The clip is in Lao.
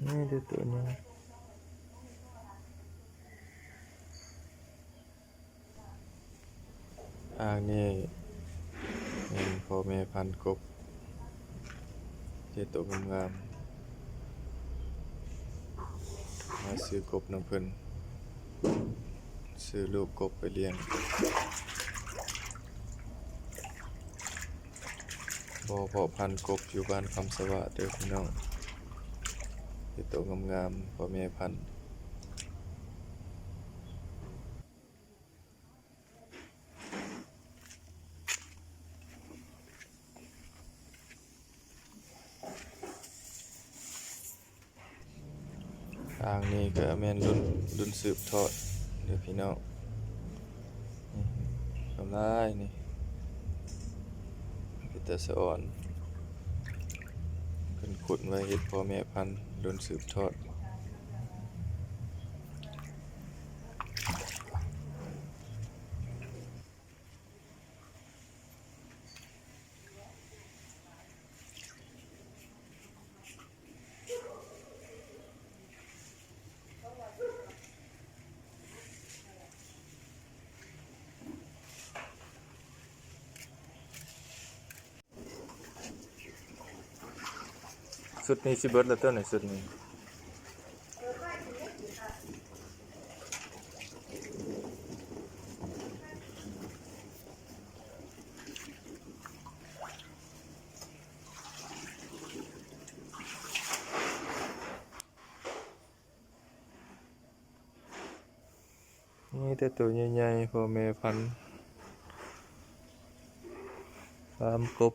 ນີ້ແຕ່ໂຕໃຫຍ່. ອ່າງນີ້ແມ່ນພໍ່ແມ່ພັນກົບ ເຮັດໂຕງາມໆ ມາຊື້ກົບນຳເພິ່ນ ຊື້ລູກກົບໄປລ້ຽງ. ບໍ່ເພາະພັນກົບຢູ່ບ້ານຄຳສະຫວາດເດີພີ່ນ້ອງ ເຮັດໂຕງາມໆ ພໍ່ແມ່ພັນ. ອ່າງນີ້ກະແມ່ນລຸ້ນ ລຸ້ນສືບທອດເດີພີ່ນ້ອງ ນີ້ ກຳໄລນີ້ ເປັນຕາສະອອນ ເພິ່ນຂຸດໄວ້ເຮັດພໍ່ແມ່ພັນ ລຸ້ນສືບທອດ. ຊຸດນີ້ຊິເບິດແລ້ວຕົວະນີ້ ຊຸດນີ້. ມີແຕ່ໂຕໃຫຍ່ໆ ພໍ່ແມ່ພັນ ຟາມກົບ